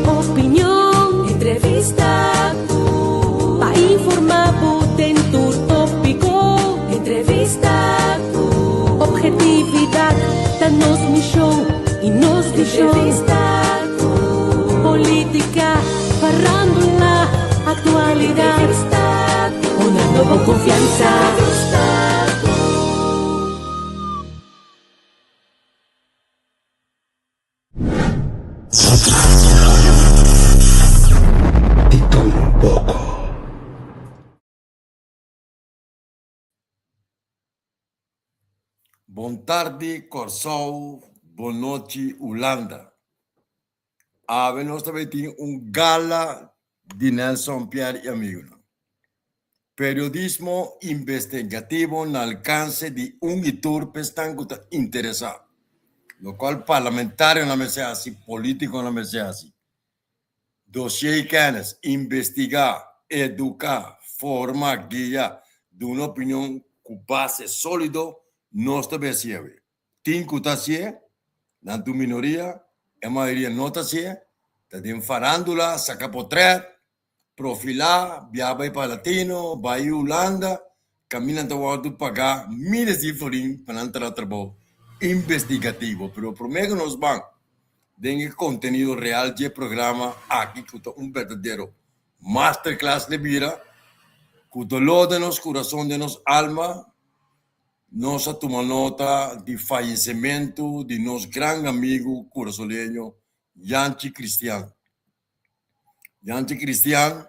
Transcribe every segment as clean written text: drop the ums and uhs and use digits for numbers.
Opinion, entrevista ku pa informá bo den tur tópiko. Entrevista ku ophetividat ta nos mishon i nos vishon. Entrevista ku polítika, farándula, aktualidat. Entrevista ku honrando bo konfiansa. Entrevista ku. Di tur un poko. Bon tardi Kòrsou, bon nochi Hulanda. Awe nos ta bay tin un gala di Nelson Pierre y amigunan. Periodismo investigativo na alcanse di un y tur p'esnan cu ta interesa, locual parlamentarionan mester haci, politiconan mester haci. Dossier y kennis, investiga, educa, forma, guia, duna opinion cu base solido, nos ta bay haci awe. Tin cu ta hacié, nan ta un minoria, e mayoria no ta hacié, ta den farandula, saca potret, profilá, biaha bai pa Latino, bai Hulanda, kaminda nan ta wòrdu pagá miles di florin pa nan traha trabou investigativo. Pero promé ku nos ban den e kontenido real dje programa aki ku ta un berdadero masterclass le bira, ku doló den nos kurason, den nos alma, nos a tuma nota di fayesementu di nos gran amigu kurasoleño Yanchi Cristian. Yanchi Cristian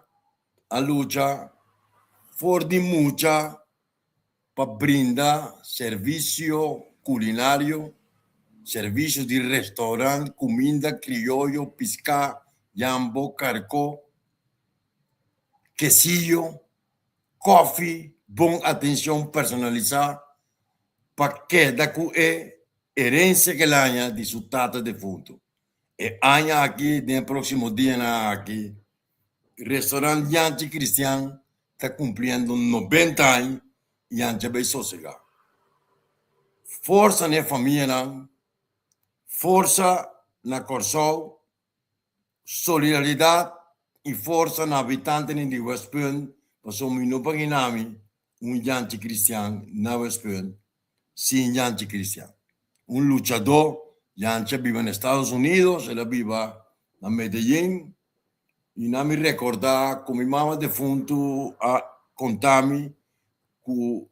a lucha for di mucha pa brinda servisio kulinario, servisio di restaurant, kuminda krioyo, piská, yambo, karkó, kesiyo, kòfi, bon atenshon personalisá pa keda ku e herensia ku el haña di su tata defuntu. E aña aki, den e próksimo dianan aki, Restaurant Yanchi Cristian ta kumpliendo 90 aña i Yanchi a bai sosegá. Forsa na e famianan, forsa na Kòrsou, solidaridat i forsa na habitantenan di Westpunt pasobra mi no por gina mi un Yanchi Cristian na Westpunt sin Yanchi Cristian. Un luchadó, Yanchi a biba na Estados Unidos, el a biba na Medellin i nan mi rekordá ku mi mama defuntu a konta mi ku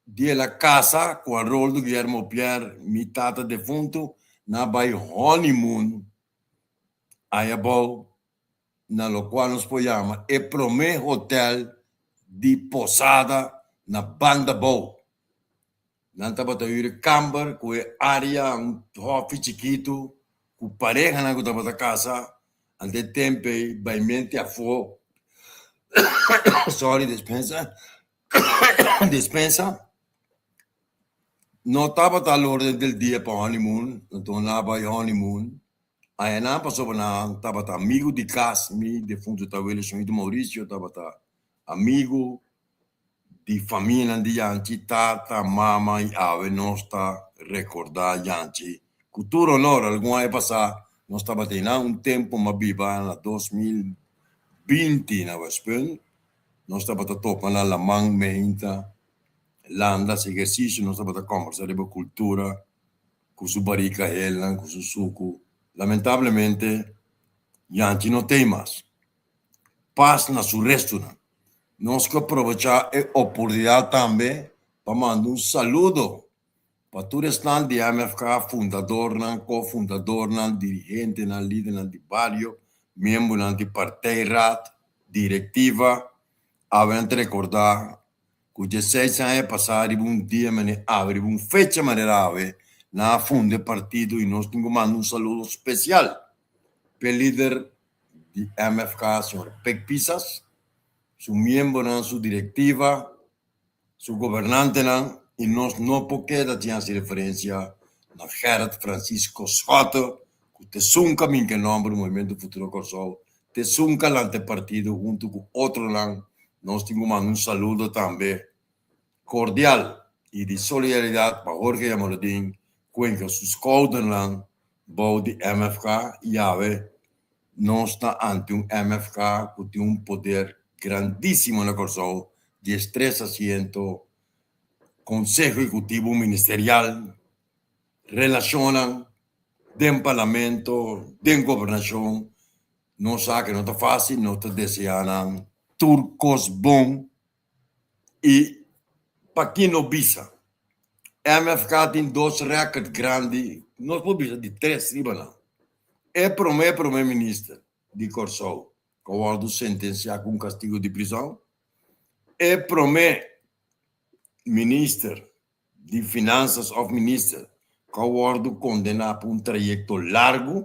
di el a kasa ku Haroldo Guillermo Pierre, mi tata defuntu, nan a bai honeymoon ayabou na lokual nos por yama e promé hotel di posada na Banda Bou. Nan tabata hür kamber ku e área, un hòfi chikitu ku parehanan ku tabata kasa ante e tempu ei bai mente afó, sorry despensa, despensa, no tabata al orden del dia pa honeymoon, anto nan a bai honeymoon. Ayanan pasobra nan tabata amigu di kas, mi defuntu tawelo Señorito Mauricio tabata amigu di famianan di Yanchi, tata, mama i awe nos ta rekordá Yanchi ku tur honor. Algun aña pasá nos tabata einan un tempu m'a biba na 2020 na Westpunt, nos tabata topa na laman meinta, landa, hasi ehersisio, nos tabata kòmbersá riba kultura. Ku su barika helnan, ku su suku. Lamentablemente, Yanchi no tei mas. Pas na su restunan. Nos ke aprovechá e oportunidat tambe pa manda un saludo pa tur esnan di MFK, fundadornan, ko-fundadornan, dirigentenan, lidernan di bario, miembronan di partijraad, direktiva. Awe nan ta rekordá Ku dieseis aña pasá riba un dia manera awe, riba un fecha manera awe, nan a funda e partido i nos tin ku manda un saludo spesial p'e lider di MFK, señor Pek Pisas, su miembronan, su direktiva, su gobernantenan i nos no por keda sin hasi referensia na Gerrit Francisco Schotte ku ta esun kaminda ku e nòmber Movimiento Futuro Kòrsou ta esun ka lanta e partido huntu ku otronan. Nos tin ku manda un saludo tambe kordial i di solidaridat pa Jorge Jamaloodin ku enka su skoudernan bou di MFK i awe. Nos ta ante un MFK ku tin un poder grandísimo na Kòrsou, 13 asiento, Konseho Ehekutivo Ministerial, relashonnan den Parlamento, den gobernashon. Nos sa ku no ta fásil, nos ta deseá nan tur kos bon i pa ki no bisa MFK tin dos rèkòrt grandi, nos por bisa di tres riba nan. E promé promé minister di Kòrsou ku a wòrdu sentensiá ku un kastigu di prizòn, e promé minister di finansas òf minister ku a wòrdu kondená pa un trayekto largu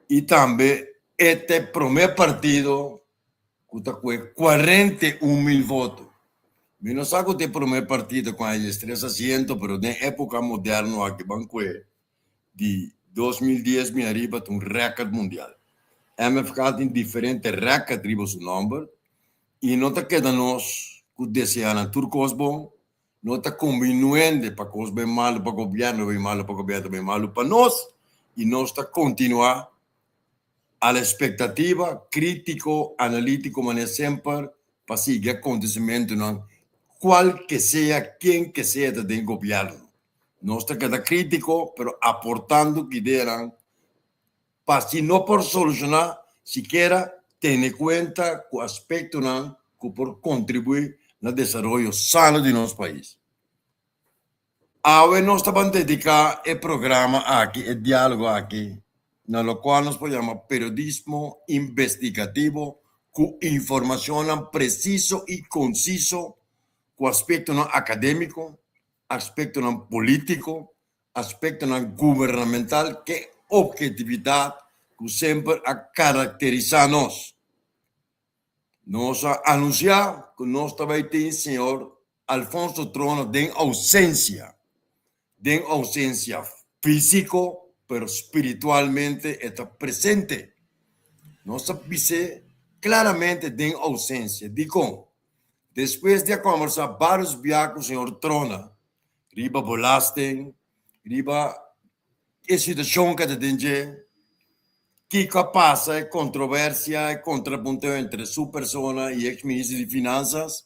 i tambe e ta e promé partido ku ta kue 41.000 voto. Mi no sa ku ta e promé partido ku a haña tres asiento, pero den époka moderno aki ban kue di 2010 bin ariba ta un rèkòrt mundial. MFK tin diferente rèkòrt riba su nòmber i no ta keda nos ku deseá nan tur kos bon, no ta kombinuende pa kos bai malu pa gobièrnu bai malu pa gobièrnu bai malu pa nos i nos ta kontinuá a la espektativa, krítiko, analítiko manera semper pa sigui akontesimentunan kual ke sea ken ke sea ta den gobièrnu. Nos ta keda krítiko pero aportando ku ideanan pa si no por solushoná sikiera tene kuenta ku aspektonan ku por kontribuí na desaroyo sano di nos pais. Awe nos ta ban dediká e programa aki, e diálogo aki, na lokual nos por yama periodismo investigativo ku informashonnan presiso i konsiso ku aspektonan akadémiko, aspektonan polítiko, aspektonan gubernamental ke obhetividat ku semper a karakterisá nos. Nos a anunsiá ku nos ta bai tin señor Alfonso Trono den ousensia, den ousensia físiko pero spiritualmente e ta presente. Nos ta bis'é klaramente den ousensia. Dikon? Despues di a kòmbersá vários bia ku señor Trona riba belasting, riba e situashon ku ta den dje, kiko a pasa, e kontroversia, e kontrapunteo entre su persona i eks minister di finansas,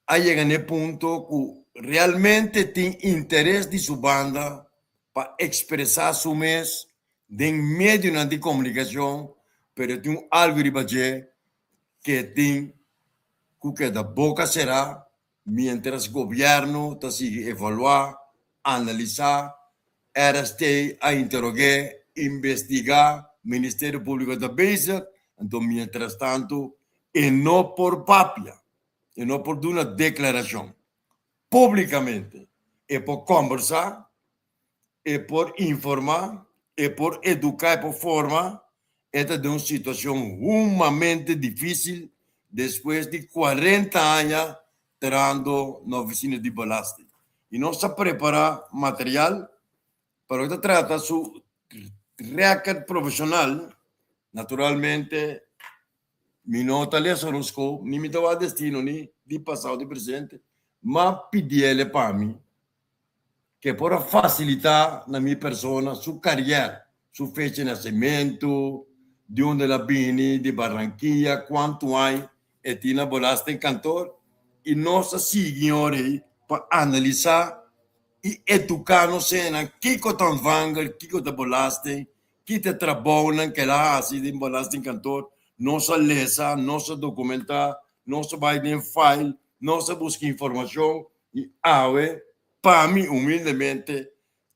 a yega na e punto ku realmente tin interes di su banda pa ekspresá su mes den medionan di komunikashon, pero tin un algu riba dje ke tin ku keda boka será miéntras gobièrnu ta sigui evaluá, analisá, RST a interog'é, investigá, Ministerio Públiko ta bezig, anto miéntras tantu e no por papia, e no por duna deklarashon públikamente, e por kòmbersá, e por informá, e por eduká, e por forma, e ta den un situashon humamente difísil despues di 40 aña trahando na ofisina di belasting. I nos ta prepará material pa loke ta trata su rèkòrt profeshonal. Naturalmente mi no ta lesa horoskop, ni mi ta wak destino ni di pasado di presente, m'a pidiel pa mi ke por a fasilitá na mi persona su karier, su fecha di nasementu, di unda el a bini, di Barranquilla, kuantu aña e tin na belastingkantoor i nos a sigui ora ei pa analisá i eduká nos hendenan kiko ta ontvanger, kiko ta belasting, ki ta e trabounan ku el a hasi den belastingkantoor. Nos a lesa, nos a dokumentá, nos a bai den file, nos a buska informashon I awe, pa mi humildemente,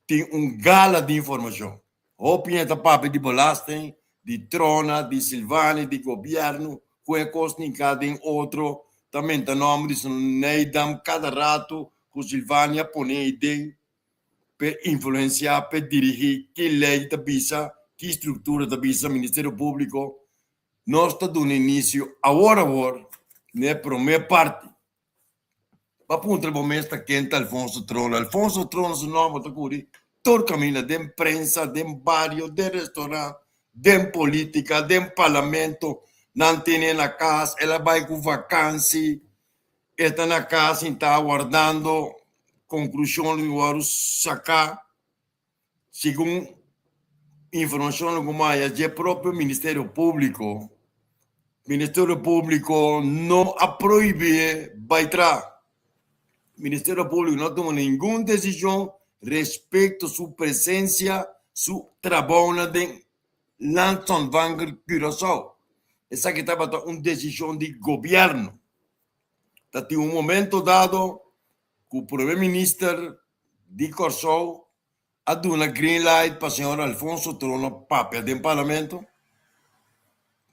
tin un gala di informashon. Hopi hende ta papia di belasting, di trona, di Silvani, di gobièrnu, ku e kos ninká den otro, ta menta nòmber di Neidam kada ratu ku Silvani a pone ei den p'e influensiá, p'e dirigí ki lei ta bisa, ki struktura ta bisa Ministerio Públiko. Nos ta duna inisio awor awor n'e promé parti. Bo a puntra bo mes ta ken ta Alfonso Trono. Alfonso Trono su nomber ta curi tur caminda, den prensa, den bario, den restaurant, den politica, den parlamento. Nan tene na cas, el a bay cu vakansi, e ta na cas sinta wardando conclusion lo worde saca. Segun. informashon ku maya dje propio Ministerio Públiko, Ministerio Públiko no a prohibí bai traha. Ministerio Públiko no a tuma ningun desishon respekto su presensia, su trabounan den Landsontvanger Curaçao. Esaki tabata un desishon di gobièrnu. Ta tin un momento dado ku Prome Minister di Kòrsou a duna green light pa señor Alfonso Trono papia den Parlamento.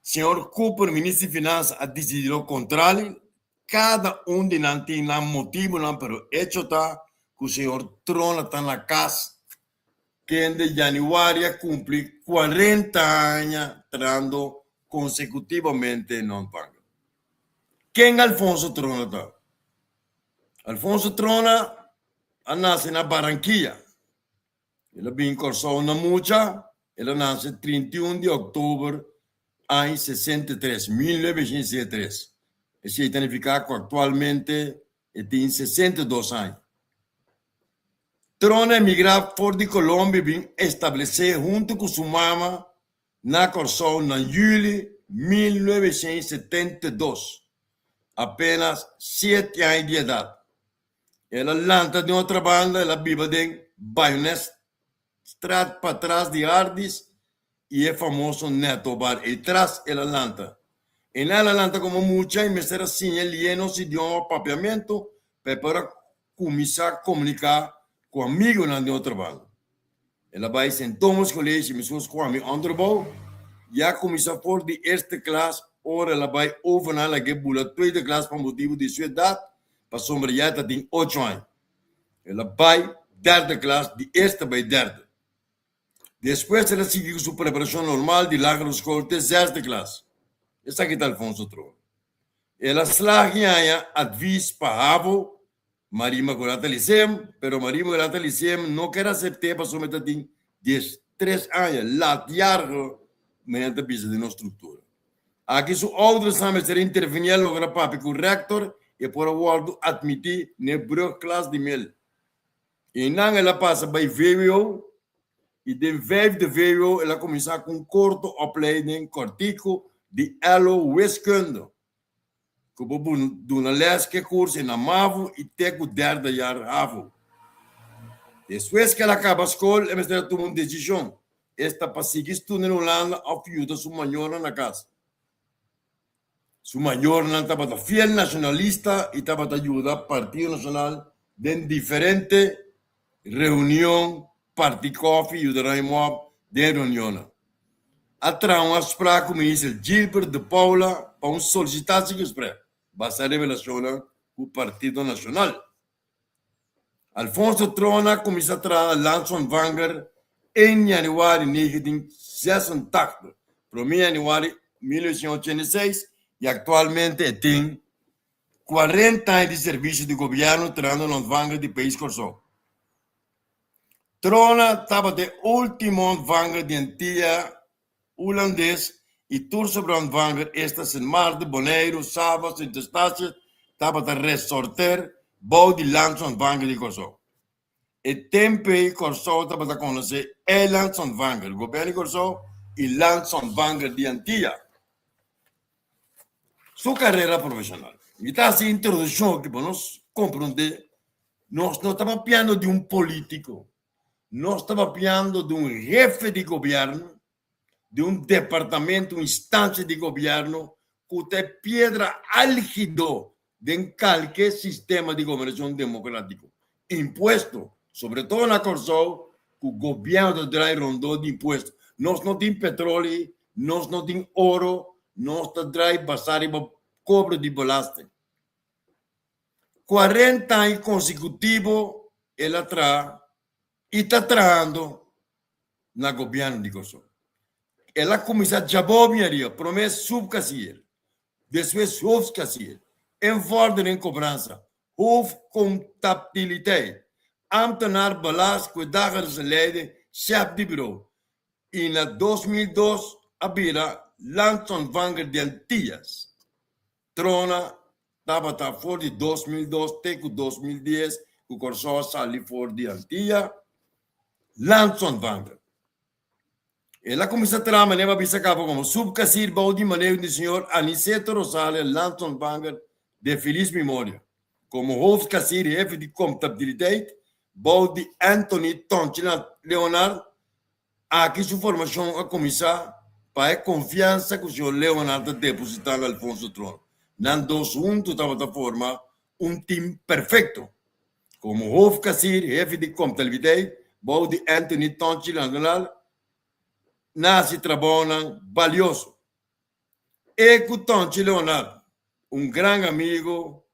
Señor Cooper, Minister di Finansa, a dicidi lo contrali. Cada un di nan tin nan motibonan, pero hecho ta cu señor Trono ta na cas kende januari a cumpli 40 aña trahando consecutivamente na Ontvanger. Ken Alfonso Trono ta? Alfonso Trona a nase na Barranquilla. El a bin Kòrsou na mucha. El a nase 31 di òktober aña 63, 1963. Esei ta nifiká ku aktualmente e tin 62 aña. Trona a emigrá for di Colombia i bin establesé huntu ku su mama na Kòrsou na yüli 1972, apenas siete aña di edat. El a lanta den otra banda, el a biba den Bayonetstraat patras di Hardis i e famoso Netto Bar. Ei tras el a lanta. Einan el a lanta komo mucha i mester a siña lié nos idioma papiamentu pa e por a kuminsá komuniká ku amigonan den otra banda. El a bai Sint Thomas College meskos ku ami onderbouw i a kuminsá for di eerste klas ora el a bai over nan lag'é bula tweede klas pa motibu di su edat pasobra ya e ta tin ocho aña. El a bai derde klas di eerste bai derde. Despues el a sigui ku su preparashon normal di lagere skol te zesde klas. Esaki ta Alfonso Trono. El a slag i haña advis pa havo Maria Inmaculata Lyceum, pero Maria Inmaculata Lyceum no ker asept'é pasobra e ta tin 13 aña, laatjarige, manera ta bisa den nos struktura. Aki su oudersnan mester a intervení a logra papia ku rektor i e por a wòrdu atmití n'e brugklas di mel. Einan el a pasa bai vwo i den vijfde vwo el a kuminsá ku un korto opleiding kòrtiku di LO Wiskunde. Ku bo duna les ke kurso na mavo i te ku derde jaar havo. Despues ku el a kaba skol e mester a tuma un desishon, esta pa sigui studia na Hulanda òf yuda su mayornan na kas. Su mayornan tabata fiel nashonalista i tabata yuda Partido Nashonal den diferente reunion, parti kòfi, yuda ruim òp den reunionnan. A traha un afsprak ku Minister Gilbert de Paula pa un solicitatiegesprek basá riba relashonnan ku Partido Nashonal. Alfonso Trona a kuminsá traha na Landsontvanger en yanüari 1986, promé yanüari 1986, i aktualmente e tin 40 aña di servisio di gobièrnu trahando na ontvanger di pais Kòrsou. Trona tabata e último ontvanger di Antia Hulandes i tur sobra ontvanger, esta Sint Maarten, Boneiru, Saba, Sint Eustatius, tabata resorter bou di landsontvanger di Kòrsou. E tempu ei Kòrsou tabata konosé eilandsontvanger, gobièrnu di Kòrsou, i landsontvanger di Antia. Su karera profeshonal. Mi ta hasi introdukshon aki pa nos komprondé nos no ta papiando di un polítiko, nos ta papiando di un hefe di gobièrnu, di un departamento, un instansia di gobièrnu ku ta e piedra álgido den kalke sistema di gobernashon demokrátiko. Impuesto, sobre todo na Kòrsou, ku gobièrnu ta drai rondó di impuesto. Nos no tin petroli, nos no tin oro, nos ta drai basá riba kobro di belasting. 40 aña konsekutivo el a traha i ta trahando na gobièrnu di Kòrsou. El a kuminsá djabobi ariba, promé supkasier, despues hoofdkasier, envordering kobransa, hoofdcontabiliteit, ambtenaar belast ku e dagelijkse leiding, chef di buro i na 2002 a bira landsontvanger di Antillas. Trona tabata for di 2002 te ku 2010 ku Kòrsou a sali for di Antia, landsontvanger. El a kuminsá traha manera pa bisa kaba komo subkasir bou di maneho di señor Aniceto Rosalia Landsontvanger de felis memoria, komo hoofdkasir hefe di komptabiliteit bou di Anthony Tonchi Leonard. Aki su formashon a kuminsá pa e konfiansa ku señor Leonard ta depositá na Alfonso Trona. Nan dos huntu tabata forma un tim perfekto. Komo hoofdkasir, hefe di komptabiliteit, bou di Anthony Tonchi Leonard na hasi trabounan balioso. E ku Tonchi Leonard, un gran amigo,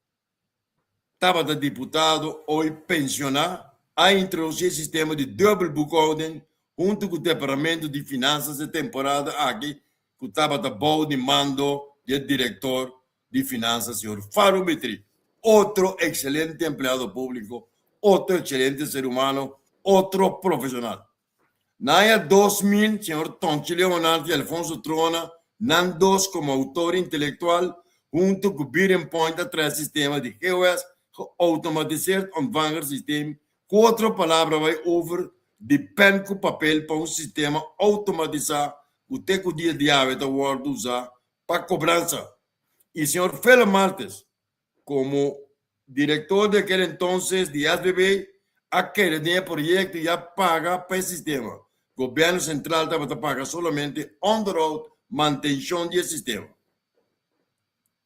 tabata diputado oi pensioná, a introdusí e sistema di dubbel boekhouding huntu ku Departamento di Finansas e temporada aki ku tabata bou di mando di e direktor di Finansas señor Faro Mitri, otro ekselente empleado públiko, otro ekselente ser humano, otro profeshonal. Na aña 2000, señor Tonchi Leonard i Alfonso Trona, nan dos komo outor intelektual, huntu ku Biren Point a traha e sistema di GOS, Geautomatiseerd Ontvangersysteem, ku otro palabra bai over di pen ku papel pa un sistema outomatisá ku te ku dia di awe ta wòrdu usá pa kobransa. I señor Felo Martes, Komo direktor di aquel entonces di SBB a kere den e proyekto i a paga pa e sistema. Gobièrnu sentral tabata paga solamente onderhoud, mantenshon di e sistema.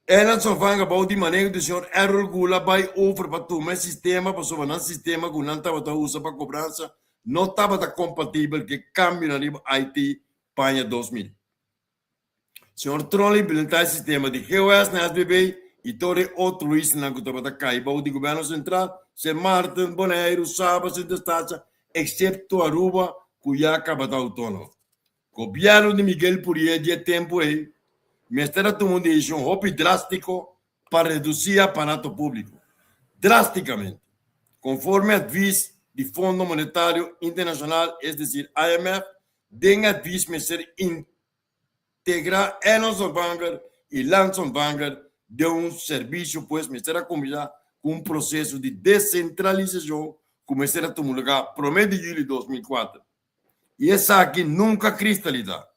Erlandson Vanga bou di maneho di señor Errol Gula bai over pa tuma e sistema pasobra nan sistema ku nan tabata usa pa kobransa no tabata kompatibel ku e kambionan riba IT pa aña 2000. Señor Trump a implementá e sistema di GOS na SBB i tur e otro islanan ku tabata kai bou di gobièrnu sentral, Sint Maarten, Boneiru, Saba, Sint Eustatius, eksepto Aruba ku ya kaba ta outónomo. Gobièrnu di Miguel Pourier di e tempu ei mester a tuma un desishon hopi drástiko pa redusí e aparato públiko drástikamente, konforme advis di Fondo Monetario Internashonal, es desir IMF, Den advis mester integra Eilandsontvanger i Landsontvanger den un servisio, pues mester a kuminsá ku un proseso di desentralisashon ku mester a tuma lugá promé di yüli 2004. I esaki nunka a kristalisá.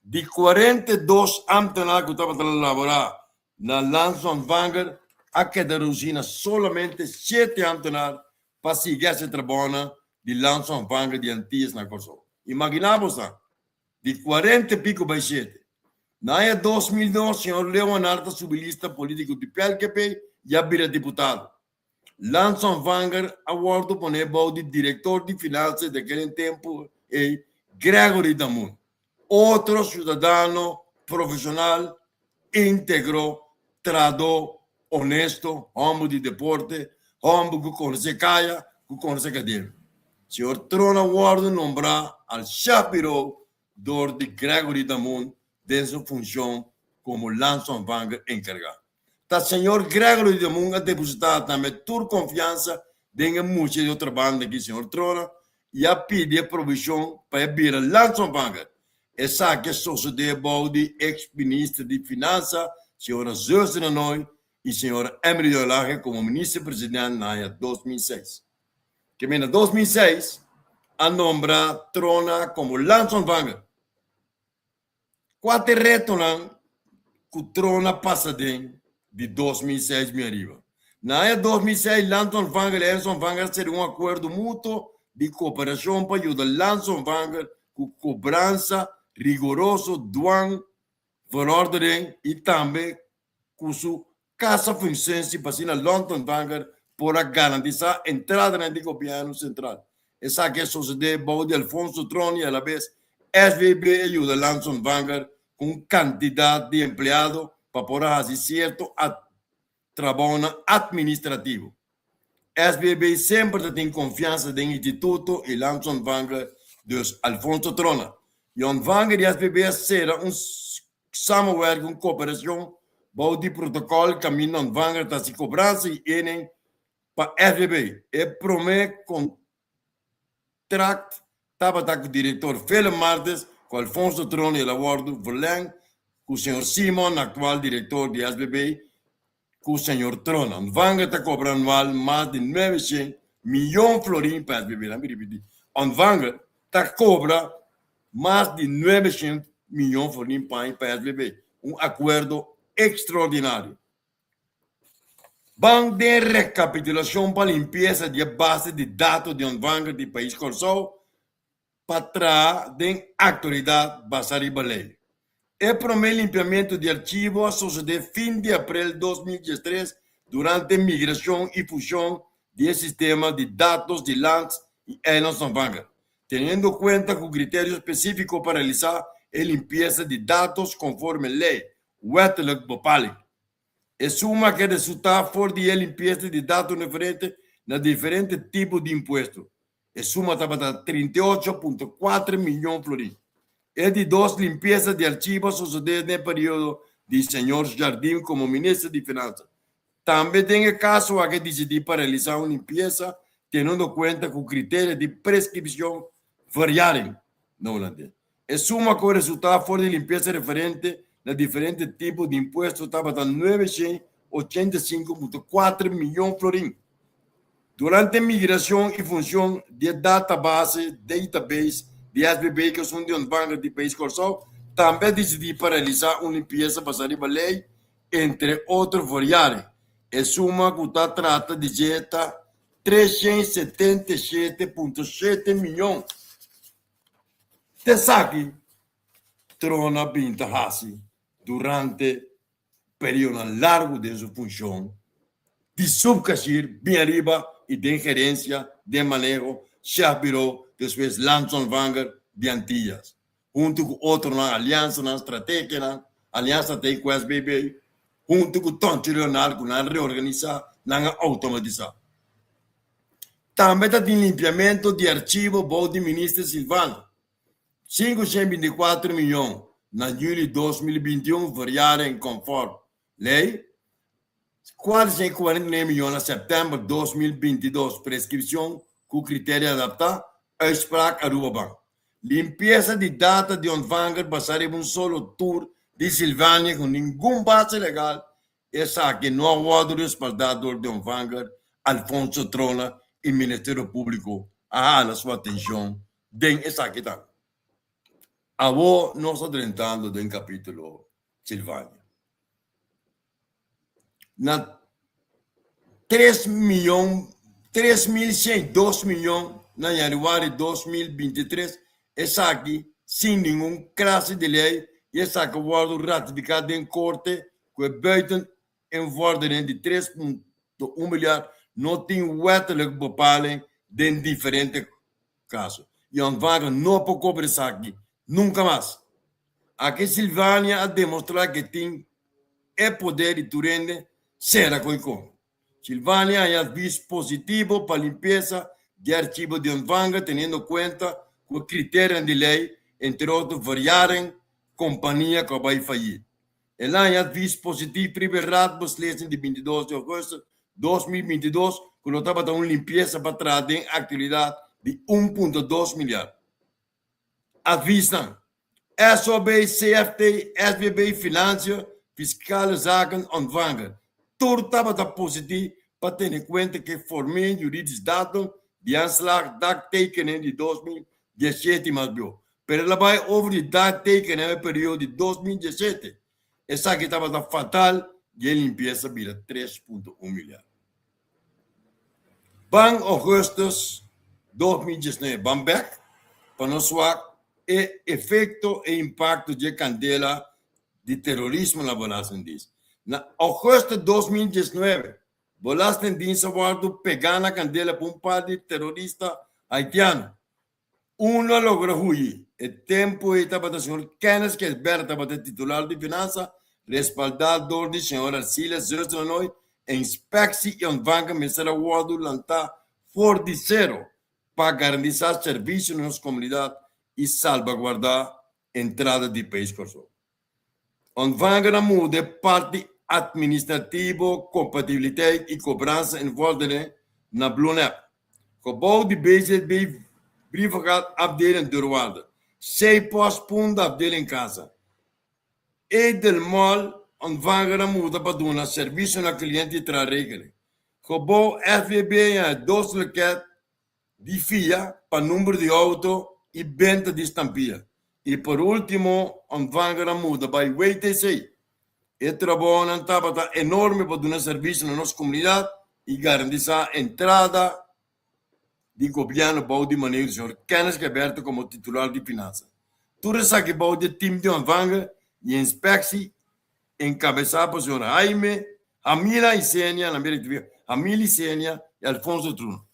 Di 42 ámtenar ku tabata laborá na Landsontvanger a keda redusí na solamente shete ámtenar pa sigui hasi e trabounan di landsontvanger di Antillas na Kòrsou. Imaginá bo sa, di kuarenta i piko bai shete. Na aña 2002 señor Leonard a subi lista polítiko di PLKP i a bira diputado. Landsontvanger a wòrdu poné bou di direktor di finansa di aquel tempu ei, Gregory Damoen, otro siudadano profeshonal íntegro, trahadó honesto, hòmber di deporte, hòmber ku konosé kaya, ku konosé kadena. Señor Trona wòrdu nombrá al shèf biró dor di Gregory Damoen den su funshon komo landsontvanger enkargá. Ta señor Gregory Damoen a depositá tambe tur konfiansa den e mucha di otro banda aki, señor Trona, i a pidi e provishon pa e bira landsontvanger. Esaki a sosodé bou di eks minister di Finansa, señora Zeus Ranoy i señora Emily Delage komo minister president na aña 2006. Keme na 2006 a nombra Trona komo landsontvanger. Kua ta e retonan ku Trona pasa den di 2006 bin ariba? Na aña 2006 Landsontvanger i Erfsontvanger a sera un akuerdo mutuo di kooperashon pa yuda Landsontvanger ku kobransa rigoroso, dwang, verordening i tambe ku su kasa funsensi pa asina Landsontvanger por a garantisá entradanan di gobièrnu sentral. Esaki a sosodé bou di Alfonso Trona i alabes SVB a yuda Landsontvanger ku un kantidat di empleado pa por a hasi sierto trabounan atministrativo. SBB semper ta tin konfiansa den instituto i landsontvanger, dus Alfonso Trona i ontvanger di SBB a sera un samenwerking, un koperashon bou di protokòl kaminda ontvanger ta hasi kobransa i inning pa SBB. E promé kontrakt tabata ku direktor Philip Martes ku Alfonso Trona i el a wòrdu verlèng ku señor Simon, aktual direktor di SBB, ku señor Trona. Ontvanger ta kobra anual mas di 900 miyon florin pa SBB. Laat mi ripití, Ontvanger ta kobra. Mas di 900 miyon florin paña pa SBB. Un akuerdo ekstraordinario. Ban den rekapitulashon pa limpiesa di e base di dato di ontvanger di pais Kòrsou pa traha den aktualidat basá riba lei. E promé limpiamentu di archivo a sosodé fin di aprel 2013 durante migrashon i fushon di e sistema di datos di Lands i Eilandsontvanger, teniendo kuenta ku kriterio spesífiko pa realisá e limpiesa di datos konforme lei, wettelijk bepaling. E suma ke resultá for di e limpiesa di dato referente na diferente tipo di impuesto. E suma tabata 38.4 miyon florin. E di dos limpiesa di archivo a sosodé den e periodo di señor Jardim komo minister di Finansa. Tambe den e kaso aki a disidí pa realisá un limpiesa teniendo kuenta ku kriterio di preskripshon verjaring na hulandes. E suma ku a resultá for di limpiesa referente na diferente tipo di impuesto tabata 985.4 miyon florin. Durante migrashon i funshon di e database, database, di SBB ku esun di ontvanger di pais Kòrsou, tambe a disidí pa realisá un limpiesa basá riba lei, entre otro variable. E suma ku ta trata di dje ta 377.7 miyon. T'esaki Trona bin ta hasi durante periodonan largu den su funshon di subkashir bin ariba i den gerensia den maneho, shef biro, despues landsontvanger di Antillas, huntu ku otronan aliansanan strategianan, aliansa strategi ku SBB, huntu ku Tonchi Leonard ku nan a reorganisá, nan a outomatisá. Tambe ta tin limpiamentu di archivo bou di Minister Silvano. 524 miyon na juli 2021 verjaring konform lei, 449 miyon na sèptèmber 2022 preskripshon ku kriterio adaptá, uitspraak Aruba Bank. Limpiesa di data di ontvanger basá riba un solo tur di Silvania ku ningun base legal. Esaki no a wòrdu respaldá dor di ontvanger Alfonso Trona i Ministerio Públiko a hala su atenshon den esaki tambe. Awor nos ta drentando den kapítulo Silvania. Na tres miyon, 3102 miyon na yanüari 2023, esaki sin ningun klase di lei i esaki a wòrdu ratifiká den korte ku e buiten en vordering di 3.1 milyar no tin wettelijk bepaling den diferente kaso i ontvanger no por kobra esaki nunka mas. Aki Silvania a demostrá ke tin e poder di tur hende sera ku e kon. Silvania haña advis positivo pa limpiesa di archivo di ontvanger teniendo kuenta ku e kriterionan di lei, entre otro verjaring kompania ku a bai fayit. El a haña advis positivo riba e raadbeslissing di 22 di augustus 2022 ku lo tabata un limpiesa pa traha den aktualidat di 1.2 milyar. Advisnan, SOB, CFT, SBB, Financiën, Fiscale Zaken, Ontvanger, tur tabata positivo pa tene kuenta ku e formeel juridisch datum di aanslag dagtekening di 2017 mas bieu. Pero el a bai over di dagtekening e periodo di 2017. Esaki tabata fatal i e limpiesa bira 3.1 milyar. Ban augustus 2019 ban bek pa nos wak e efecto e impacto dje candela di terorismo na Belastingdienst. Na augustus 2019 Belastingdienst a wordo pega na candela pa un par di terorista haitiano. Uno a logra huyi. E tempu ei tabata señor Kenneth Kesberg tabata e titular di Finansa, respaldá dor di señor Arcilia Zeusdranoy. E inspeksie i ontvanger mester a wòrdu lantá for di sero pa garantisá servisio na nos komunidat i salbaguardá entrada di pais Kòrsou. Ontvanger a muda e parti atministrativo, kompatibiliteit i kobransa en vordering na Blue-Nep. Gebou di BZB Brievengat afdeling deurwaarder. Cpost Punda afdeling kasa. Edelmall Ontvanger a muda pa duna servisio na kliente i traha rekening. Gebou FBB a dos loket di fia pa number di outo i benta di stampia. I por último Ontvanger a muda bai WTC. E trabounan tabata enorme pa duna servisio na nos komunidat i garantisá entrada di gobièrnu bou di maneho di señor Kenneth Gilberto komo titular di finansa. Tur esaki bou di e tim di Ontvanger i Inspeksie enkabesá pa señor Jaime Hamila Isenia, na mi rektifiká, Hamil Isenia i Alfonso Truno.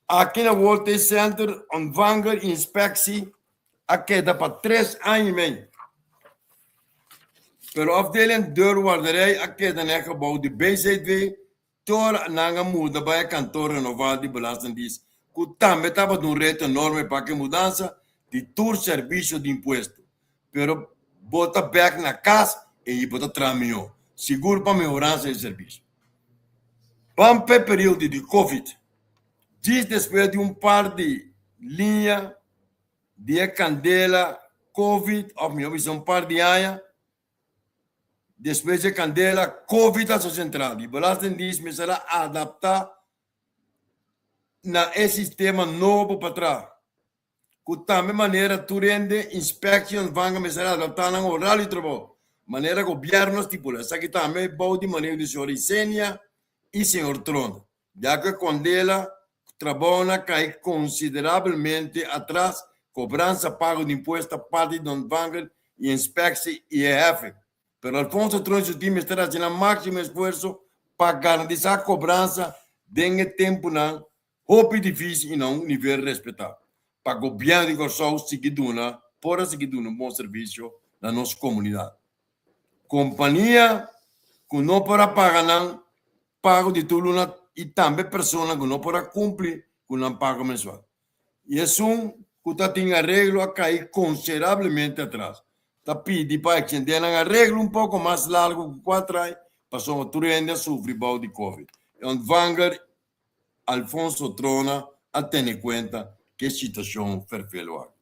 Aki na World Trade Center, Ontvanger Inspectie a keda pa tres aña i mei. Pero afdeling deurwaarderij a keda na e gebou di BZW te ora nan a muda bai e kantor renová di Belastingdienst, ku tambe tabata un reto enorme pa ku e mudansa di tur servisio di impuesto. Pero bo ta bèk na kas i bo ta traha mihó, sigur pa mehoransa di servisio. Ban p'e periodo di Covid. Djis despues di un par di liña di e kandela Covid, òf mihó bisa un par di aña despues di e kandela Covid a sentral di Belastingdienst mester a adaptá na e sistema nobo pa traha. Ku tambe manera tur hende inspectie ontvangen mester adaptá nan horario di trabou manera gobièrnu a stipulá. Esaki tambe bou di maneho di señor Isenia i señor Trond. Ya ku e kondela trabounan a kai konsiderabelmente atras, kobransa pago di impuesto parti di ontvanger i inspectie i e hefe. Pero Alfonso Trond i su tim mester hasi nan máksimo esfuerso pa garantisá kobransa den e tempunan Hopi difísil i na un nivel respetá pa gobièrnu di Kòrsou sigui duna por a sigui duna un bon servisio na nos komunidat. Kompania ku no por a paga nan pago di tur luna i tambe persona ku no por a kumpli ku nan pago mensual. I esun ku ta tin areglo a kai konsiderablemente atras. Ta pidi pa ekstendé nan areglo un poko mas largu ku kuatrai pasobra tur hende a sufri bou di covid. E ontvanger Alfonso Trona a tene kuenta ku e situashon ferfelu aki.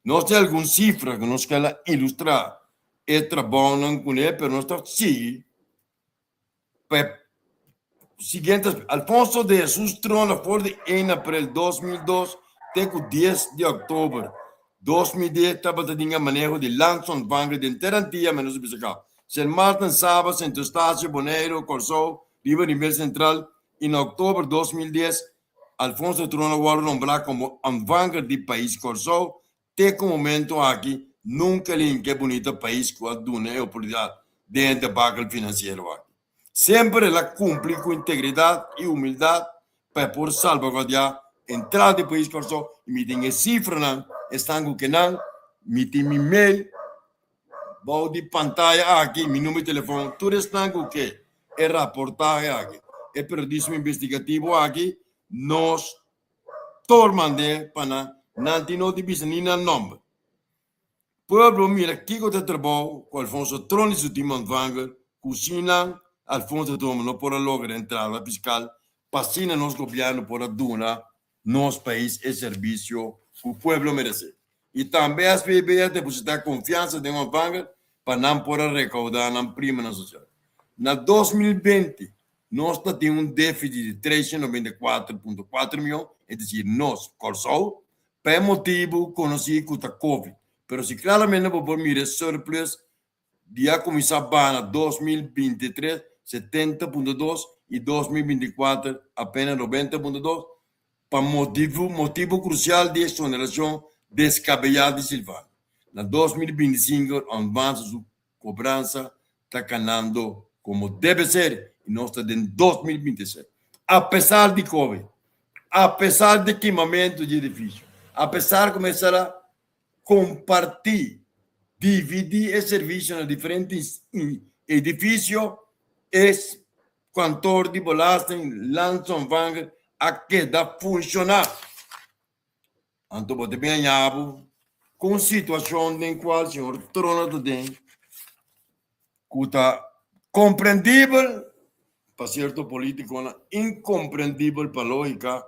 Nos tin algun sifra ku nos kel a ilustrá e trabounan kuné, pero nos ta sigui pa e siguiente aspecto. Alfonso de Jesus Trona for di 1 aprel 2002 te ku 10 di òktober 2010 tabata den e maneho di Landsontvanger den ter Antia menos bisa kaba, Sint Maarten, Saba, Sint Eustatius, Boneiru, Kòrsou, riba nivel sentral i na òktober 2010 Alfonso Trona wòrdu nombrá komo ontvanger di pais Kòrsou. Te ku momentu aki nunka el hinka e bunita pais ku a duna e oportunidat den e debakel finansiero aki. Semper el a kumpli ku integridat i humildat pa e por salbaguardiá entrada di pais Kòrsou i mi tin e sifranan esnan ku kenan mi tin mi mail Bou di pantaya aki mi number di telefon tur esnan ku ke e raportahe aki, e periodismo investigativo aki nos tur mand'é pa nan, nan tin no di bisa ni nan nomber. Pueblo mira kiko ta e trabou ku Alfonso Troni su team ontvanger ku sin nan Alfonso Troni no por a logra entrada fiskal pa asina nos gobierno por a duna nos pais e servisio ku pueblo meresé. I tambe SPB a depositá konfiansa den Ontvanger pa nan por a rekoudá nan primanan sosial. Na 2020 nos ta tin un défisit di 394.4 mion, es desir nos, Kòrsou, pa e motibu konosí ku ta covid. Pero si klaramente bo por mira e surplus di a kuminsá baha na 2023 70.2 i 2024 apenas 90.2 pa motibu motibu krusial di eksonerashon deskabeyá di Silvano. Na 2025 Onvansa su kobransa ta kanando komo debe ser i nos ta den 2026. Apesar di covid, apesar di kimamentu di edifisio, apesar ku mester a kompartí, dividí e servisio na diferente edifisio, e kantor di belasting Landsontvanger a keda funshoná. Anto bo ta bin haña bo ku un situashon den kual señor Trona ta den ku ta komprendibel pa sierto polítikonan, inkomprendibel pa lógika,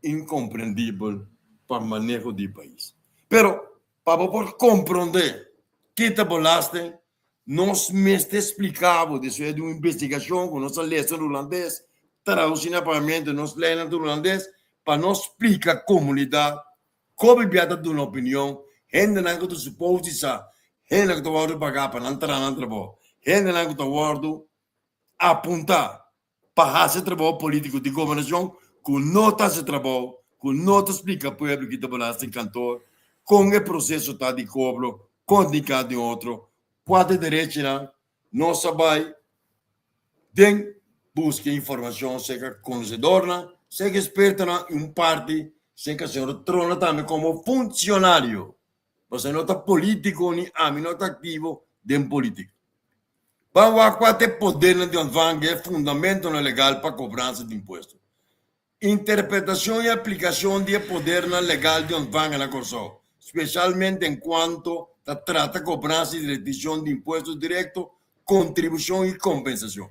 inkomprendibel pa maneho di pais. Pero pa bo por komprondé ki ta belasting, nos mester splika bo despues di un investigashon ku nos a lesa na hulandes, tradusí na papiamentu, nos lei na hulandes, pa nos splika komunidat. Kobe bia ta duna opinion. Hendenan ku ta supos di sa, hendenan ku ta wòrdu pagá pa nan traha nan trabou, hendenan ku ta wòrdu apuntá pa hasi e trabou polítiko di gobernashon ku no ta hasi trabou, ku no ta splika pueblo ki ta belasting kantor, kon e proseso ta di kobro, kon di ka di otro, kua ta e derechinan, nos a bai den buska informashon serka konosedornan, serka ekspertonan i un parti serka señor Trona tambe komo funcionario, pasobra no ta polítiko ni ami no ta aktivo den polítika. Ban wak kua ta e podernan di ontvanger e fundamentonan legal pa kobransa di impuesto. Interpretashon i aplikashon di e podernan legal di ontvanger na Kòrsou, spesialmente en kuanto ta trata kobransa i retishon di impuesto direkto, kontribushon i kompensashon.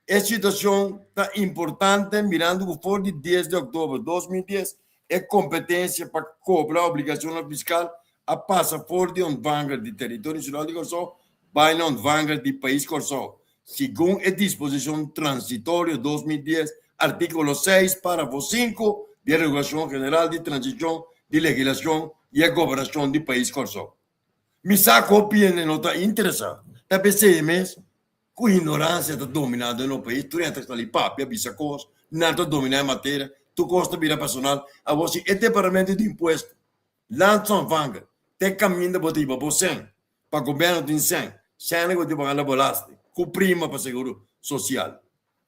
E situashon ta importante mirando ku for di dies di òktober 2010 e kompetensia pa kobra obligashonnan fiskal a pasa for di ontvanger di teritorio insular di Kòrsou bai na ontvanger di pais Kòrsou, segun e disposishon transitorio 2010, artíkulo 6, párafo 5 di e Regulashon General di Transishon di Legislashon i e Gobernashon di pais Kòrsou. Mi sa ku hopi hende no ta interesá, ta p'esei mes ku ignoransia ta dominá den nos pais, tur hende ta sali papia, bisa kos, nan ta dominá e materia, tur kos ta bira personal. Awor si e departamento di impuesto Landsontvanger, te kaminda bo ta hiba bo sèn, pa gobièrnu tin sèn, sèn ku bo tin paga na belasting, ku prima pa seguro sosial,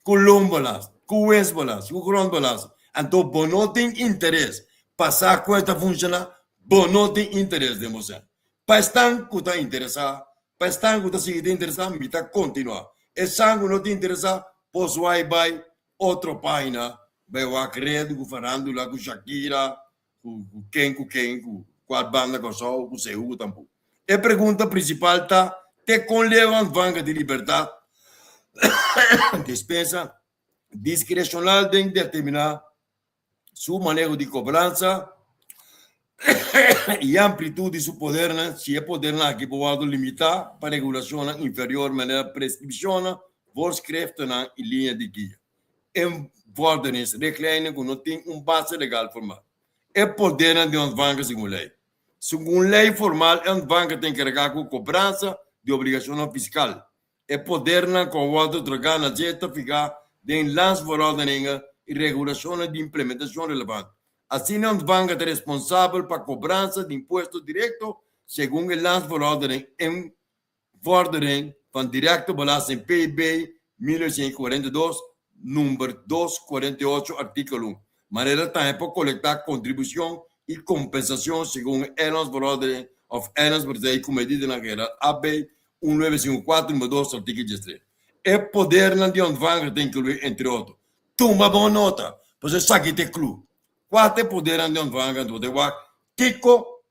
ku loonbelasting, ku winstbelasting, ku grondbelasting, anto bo no tin interes pa sa kon e ta funshoná, bo no tin interes den bo sèn. Pa esnan ku ta interesá, pa esnan ku ta sigui ta interesá, mi ta kontinuá. Esnan ku no tin interesá, por swai bai otro página, bai wak redu ku farándula, ku Shakira, ku ken ku ken ku kual banda Kòrsou ku sehu ku tampou. E pregunta prinsipal ta te kon leu ontvanger di libertat dispensa diskreshonal den determiná su maneho di kobransa i amplitut di su podernan si e podernan aki por wòrdu limitá pa regulashonnan inferior manera preskripshonnan, voorskriftennan i liña di guia. E vordeningsrichtlijnen ku no tin un base legal formal. E podernan di ontvanger segun lei. Segun lei formal e ontvanger ta enkargá ku kobransa di obligashonnan fiskal. E podernan ku a wòrdu otorgá na dje ta fihá den landsverordeningen i regulashonnan di implementashon relevante. Asina e ontvanger ta responsabel pa kobransa di impuesto direkto segun e landsverordening en Vordering van Directe Belasting PB 1942, number 248, artíkulo un. Manera tambe por kolektá kontribushon i kompensashon segun e Eilandsverordening òf Eilandspartij ku medidanan general AB 1954 number 2, artíkulo 13. E podernan di ontvanger ta inkluí entre otro, Tuma bon nota, pasobra esaki ta e klu. Kua ta e podernan di ontvanger? Anto bo ta wak kiko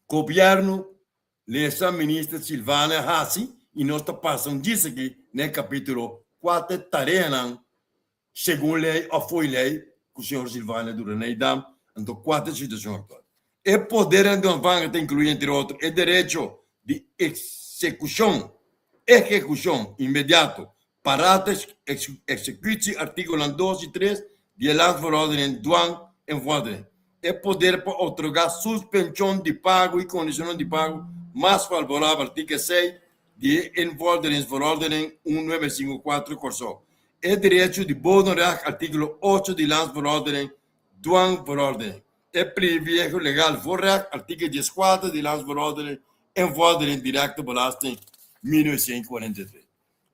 Gobièrnu lesa Minister Silvania hasi i nos ta pasa un djis aki na e kapítulo kua ta e tareanan segun lei òf fo'i lei ku señor Silvania dura na Idam, anto kua ta e situashon aktual. E podernan di ontvanger ta inkluí entre otro e derecho di eksekushon, ehekushon, inmediato, parate executie artíkulonan 2 i 3 di e Landsverordening Dwang en Vordering, e poder pa otorgá suspenshon di pago i kondishonnan di pago mas favorabel artíkulo 6 di e Invorderingsverordening 1954 Kòrsou, e derecho di bodemrecht artíkulo 8 di Landsverordening Dwangverordening, e privilegio legal voorrecht artíkulo 14 di Landsverordening Invordering Directe Belasting 1943.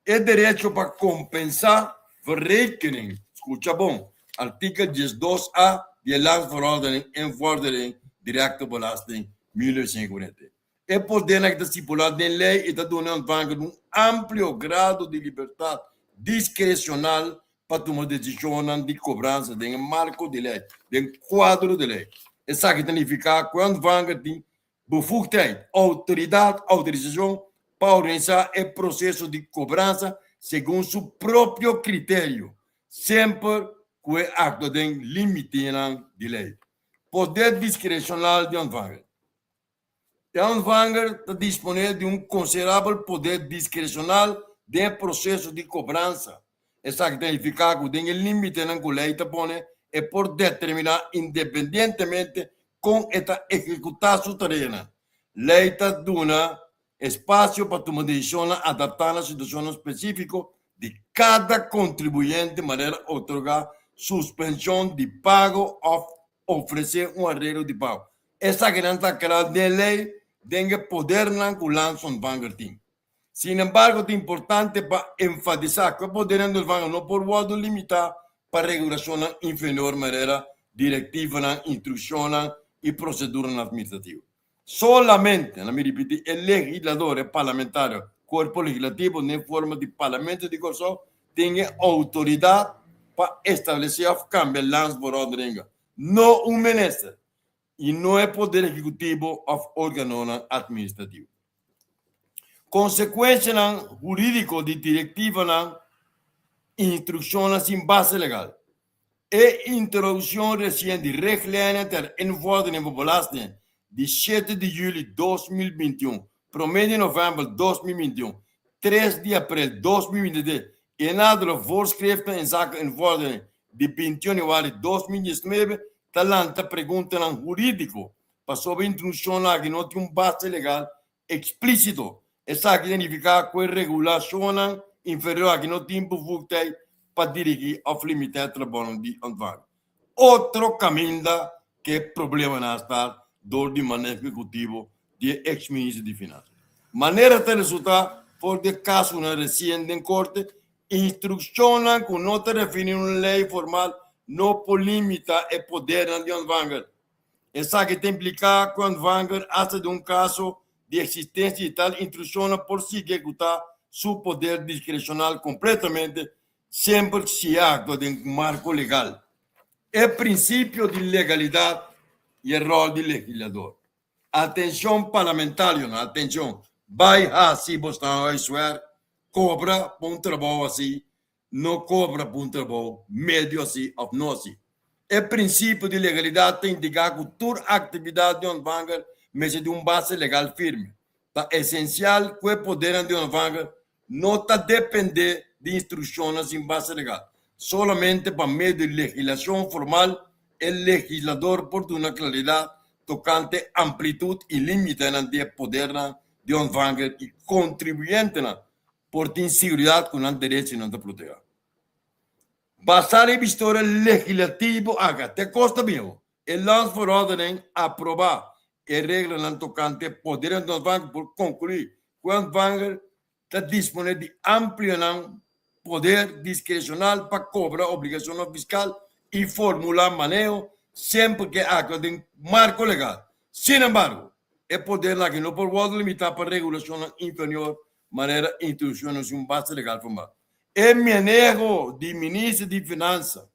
E derecho pa kompensá verrekening, skucha bon, artikel 12 a di e Landsverordening Invordering Directe Belasting 1940. E podernan ki ta stipulá den lei i ta duna e ontvanger un amplio grado di libertat diskreshonal pa tuma desishonnan di kobransa den e marko di lei, den kuadro di lei. Esaki ta nifiká ku e ontvanger tin Bevoegdheid, outoridat, outorisashon pa organisá e proseso di kobransa segun su propio kriterio, semper ku e aktua den límitenan di lei. Poder diskreshonal di ontvanger. E ontvanger ta disponé di un konsiderabel poder diskreshonal den e proseso di kobransa. Esaki ta nifiká ku den e límitenan ku lei ta pone, e por determiná independientemente kon e ta ehekutá su tareanan. Lei ta duna espasio pa tuma desishonnan adaptá na situashonnan spesífiko di kada kontribuyente manera otorgá suspenshon di pago òf ofresé un areglo di pago. Esakinan ta kla den lei den e podernan ku Landsontvanger tin. Sinembargo ta importante pa enfatisá ku e podernan di ontvanger no por wòrdu limitá pa regulashonnan inferior manera direktivanan, instrukshonnan i proseduranan atministrativo. Solamente, laat mi ripití, e legislador, e parlamentario, kuerpo legislativo den forma di Parlamento di Kòrsou tin e outoridat pa establesé òf kambia landsverordeningen, no un minister i no e poder ehekutivo òf órganonan atministrativo. Konsekuensianan hurídiko di direktivanan i instrukshonnan sin base legal. E introdukshon resien di Richtlijnen ter Invordering voor Belastingen di shete di yüli 2021, promé di novèmber 2021, tres di aprel 2023 i nadere voorschriften inzake invordering di 21 yanüari 2019 ta lanta preguntanan hurídiko pasobra e introdukshonnan aki no tin un base legal Eksplísito. Esaki ta nifiká ku e regulashonnan inferior aki no tin bevoegdheid pa dirigí òf limitá e trabounan di ontvanger. Otro kaminda ku e problemanan a start dor di maneho ehekutivo di e eks minister di Finansa. Manera ta resultá for di e kasonan resien den korte, instrukshonnan ku no ta refiní un lei formal no por limitá e podernan di ontvanger. Esaki ta impliká ku ontvanger asta den un kaso di eksistensia di tal instrukshonnan por sigui ehekutá su poder diskreshonal kompletamente semper si e aktua den un marko legal. E prinsipio di legalidat i e ròl di legislador. Atenshon parlamentarionan, atenshon! Bai hasi bosnan huiswerk, kobra pa un trabou asi no kobra pa un trabou medio así òf no así. E prinsipio di legalidat ta indiká ku tur aktividat di ontvanger mester di un base legal firme. Ta esensial ku e podernan di ontvanger no ta dependé di instrukshonnan sin base legal. Solamente pa medio di legislashon formal e legislador por duna klaridat tokante amplitut i límitenan di e podernan di ontvanger i kontribuyentenan por tin siguridat ku nan derechinan ta protehá. Basá riba historia legislativo aka te kos ta bin awo. E Landsverordening aprobá e reglanan tokante poder di ontvanger por konkluí ku e ontvanger ta disponé di amplionan poder diskreshonal pa kobra obligashonnan fiskal i formulá maneho semper ku e aktua den marko legal. Sin embargo, e podernan aki no por wòrdu limitá pa regulashonnan inferior manera instrukshonnan sin un base legal formal. E maneho di Minister di Finansa,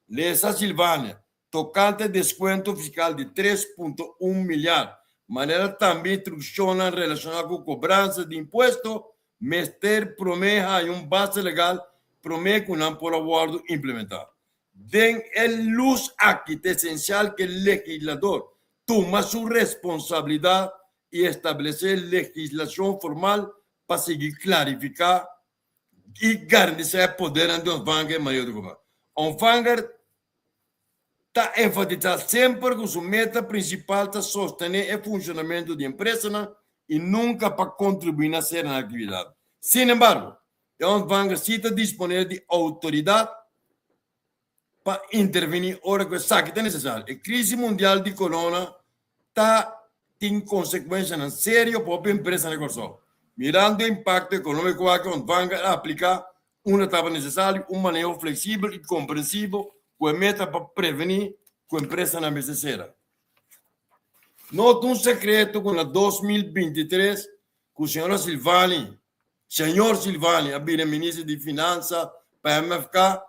Lesa Silvania, tokante deskuento fiskal di 3.1 milyar, manera tambe instrukshonnan relashoná ku kobransa di impuesto, mester promé haña un base legal promé ku nan por a wòrdu implementá. Den e lus aki ta esensial ku e legislador tuma su responsabilidat i establesé legislashon formal pa sigui klarifiká i garantisá e podernan di ontvanger mayor di gobièrnu. Ontvanger ta enfatisá semper ku su meta prinsipal ta sostené e funshonamentu di empresanan i nunka pa kontribuí na sera nan aktividat. Sin embargo, e ontvanger sí ta disponé di outoridat pa intervení ora ku esaki ta nesesario. E krisi mundial di korona ta tin konsekuensianan serio pa hopi empresanan di Kòrsou. Mirando e impakto ekonómiko aki, Ontvanger a apliká unda tabata nesesario un maneho fleksibel i komprensivo ku e meta pa prevení ku empresanan mester sera. No ta un sekreto ku na 2023 ku señora Silvani, señor Silvani a bira minister di Finansa pa MFK,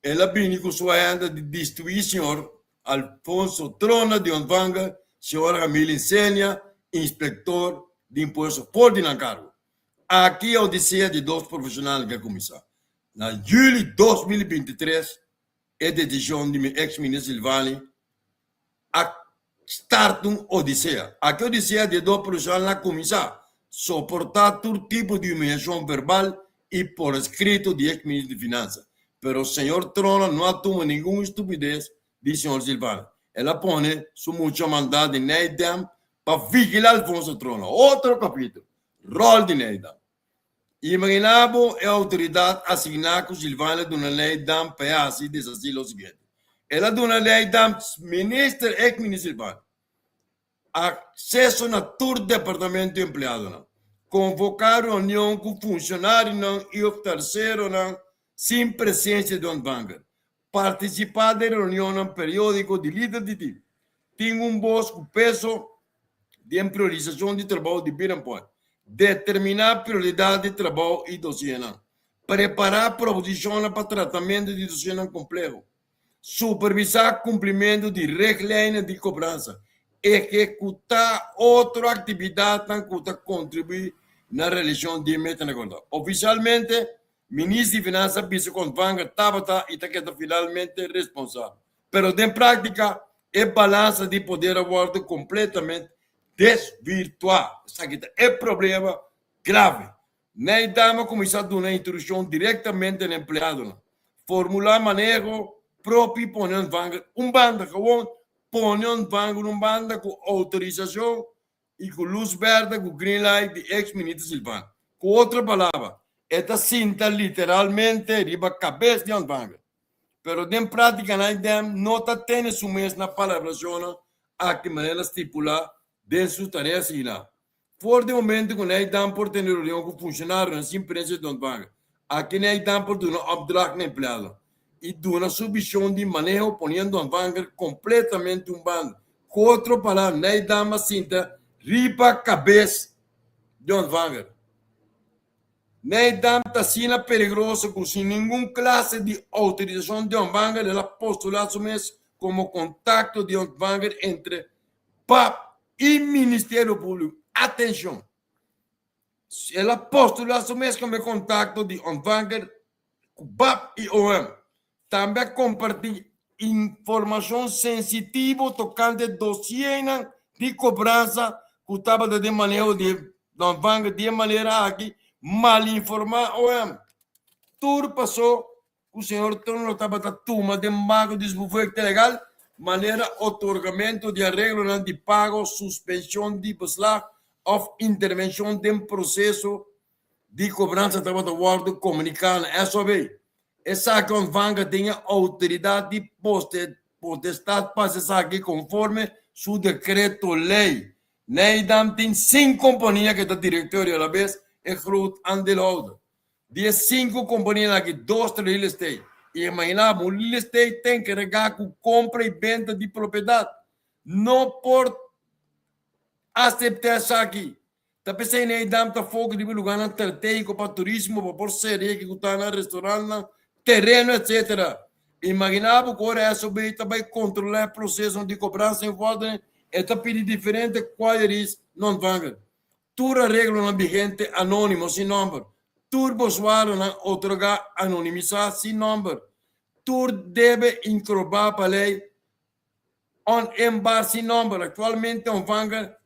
El a bini ku su agenda di destruí señor Alfonso Trona di Ontvanger, señor Ramil Insenia, inspektor di impuesto for di nan kargo. Aki e odisea di dos profeshonalnan ke kuminsá. Na juli 2023 e desishon di mi eks minister Silvani a start un odisea. Aki odisea di e dos profeshonalnan a kuminsá. Soportá tur tipo di humiyashon verbal i por eskrito di eks minister di finansa. Pero señor Trona no a tuma ningun estupides di señor Silvani. El a pone su mucha mandá di Nijdam. Pa vigilá Alfonso Trona. Otro kapítulo. Ròl di Neidan. Imaginá bo e outoridat asigná ku Silvania duna Neidan pa e hasi i deshasí lo siguiente. El a duna Neidan, minister, eks minister Silvania, akseso na tur departamento i empleadonan, konvoká reunion ku funshonarionan i òf terseronan sin presensia di ontvanger, Partisipá den reunionnan periódiko di lider di tim. Tin un bos ku peso den priorisashon di trabou di Binnenport. Determiná prioridat di trabou i dosienan. Prepará proposishonnan pa tratamentu di dosienan kompleho. Supervisá kumplimentu di reglijnen di kobransa. Ehekutá otro aktividatnan ku ta kontribuí na realisashon di e metanan konta. Ofisialmente, Minister di Finansa a bisa ku Ontvanger tabata i ta keda finalmente responsabel. Pero den práktika e balansa di poder a wòrdu kompletamente desvirtuá. Esaki ta e problema grave. Nijdam a kuminsá duna instrukshon direktamente na empleadonan. Formulá maneho propio i pone Ontvanger un banda. Gewon pone Ontvanger un banda ku outorisashon i ku lus berde ku green light di ex minister Silvan. Ku otro palabra, e ta sinta literalmente riba kabes di ontvanger. Pero den práktika Naidem no ta tene su mes na palabrashonnan aki manera stipulá den su tarea asigná. For di momento ku Naidam por tene reunion ku funshonarionan sin presensia di ontvanger, aki Naidam por duna opdracht na empleadonan i duna su vishon di maneho poniendo ontvanger kompletamente un banda. Ku otro palabra, Nijdam a sinta riba kabes di ontvanger. Nijdam ta asina peligroso ku sin ningun klase di outorisashon di ontvanger el a postulá su mes komo kontakto di ontvanger entre pap i Ministerio Públiko. Atenshon! El a postulá su mes komo e kontakto di ontvanger ku bap i OM. Tambe a kompartí informashon sensitivo tokante dosienan di kobransa ku tabata den maneho di e ontvanger. Di e manera aki malinformá OM. Tur pasó ku señor Trump lo tabata tuma den marko di su bufete legal, manera otorgamentu di areglonan di pago, suspenshon di beslag òf intervenshon den proseso di kobransa tabata wòrdu komuniká na SOB. Esaki ontvanger den e outoridat di potestat pa hasi esaki konforme su dekreto lei. Neidan tin sinku kompania ku ta direktor i alabes e groot aandeelhouder. Di e sinku kompanianan aki dos ta real estate. Imaginá bo un real estate ta enkargá ku kompra i benta di propiedat. No por aseptá esaki. Ta p'esei Neidan ta foka riba lugánan stratégiko pa turismo pa por ser ehekutá na restorantnan, tereno etc. Imaginá bo ku ora SOB ta bai kontrolá e prosesonan di kobransa en vòrdering e ta pidi diferente kuayeris no ontvanger. Tur areglonan vigente anónimo sin nòmber. Tur bosuadonan otorgá anonimisá sin nòmber. Tur debe inkrobá pa lei onenbar sin nòmber. Aktualmente Ontvanger